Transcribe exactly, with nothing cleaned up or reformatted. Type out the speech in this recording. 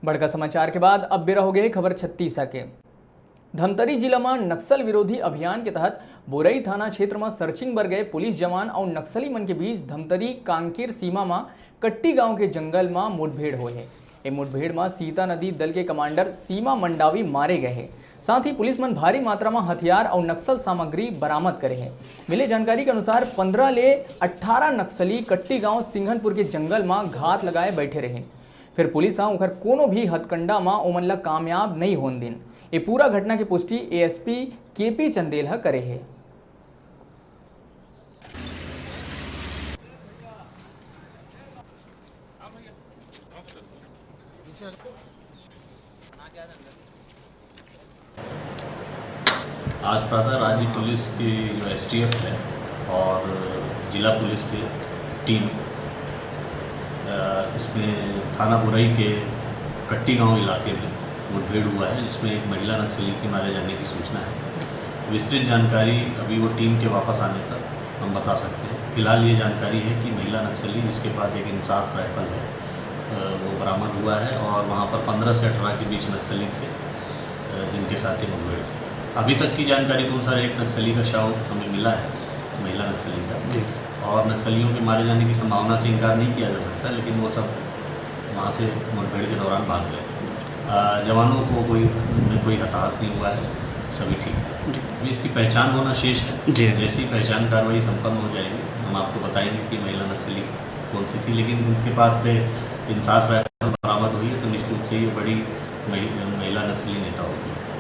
बड़का समाचार के बाद अब बेरा हो गए हे खबर छत्तीसा के। धमतरी जिला म नक्सल विरोधी अभियान के तहत बोरई थाना क्षेत्र म सर्चिंग बर गए पुलिस जवान अउ नक्सली मन के बीच धमतरी कांकेर सीमा म कट्टी गांव के जंगल म मुठभेड़ होए हे। ए मुठभेड़ म सीता नदी दल के कमांडर सीमा मंडावी मारे गए हे। साथ ही पुलिस मन भारी मात्रा म हथियार अउ नक्सल सामग्री बरामद करे हे। मिले जानकारी के अनुसार, पंद्रह ले अट्ठारह नक्सली कट्टी गांव सिंघनपुर के जंगल म घात लगाए बैठे रहिन। फिर पुलिस ह उखर कोनो भी हथकंडा म ओमन ला कामयाब नइ होन दिन। ए पूरा घटना के पुष्टि एएसपी केपी चंदेल ह करे हे। आज प्रातः राज्य पुलिस की जो एसटीएफ है और जिला पुलिस की टीम, अ, इसमें थाना बुरई के कट्टी गांव इलाके में मुठभेड़ हुआ है, जिसमें एक महिला नक्सली के मारे जाने की सूचना है। विस्तृत जानकारी अभी वो टीम के वापस आने पर हम बता सकते हैं। फिलहाल ये जानकारी है कि महिला नक्सली, जिसके पास एक इंसास राइफल है, अ, वो बरामद हुआ है और वहाँ पर पंद्रह से अठारह के बीच नक्सली थे, अ, जिनके साथ ये मुठभेड़ हुई। अभी तक की जानकारी के अनुसार एक नक्सली का शव हमें मिला है, महिला नक्सली का। जी। और नक्सलियों के मारे जाने की संभावना से इनकार नहीं किया जा सकता, लेकिन वो सब वहाँ से मुठभेड़ के दौरान भाग गए थे। अ, जवानों को कोई, उनमें कोई हताहत नहीं हुआ है, सभी ठीक है। जी। अभी इसकी पहचान होना शेष है। जी। जैसी पहचान कार्रवाई संपन्न हो जाएगी, हम आपको बताएंगे कि महिला नक्सली कौन सी थी, लेकिन इसके पास से इंसास राइफल बरामद हुई है, तो निश्चित रूप से ये बड़ी महि-, महिला नक्सली नेता होगी।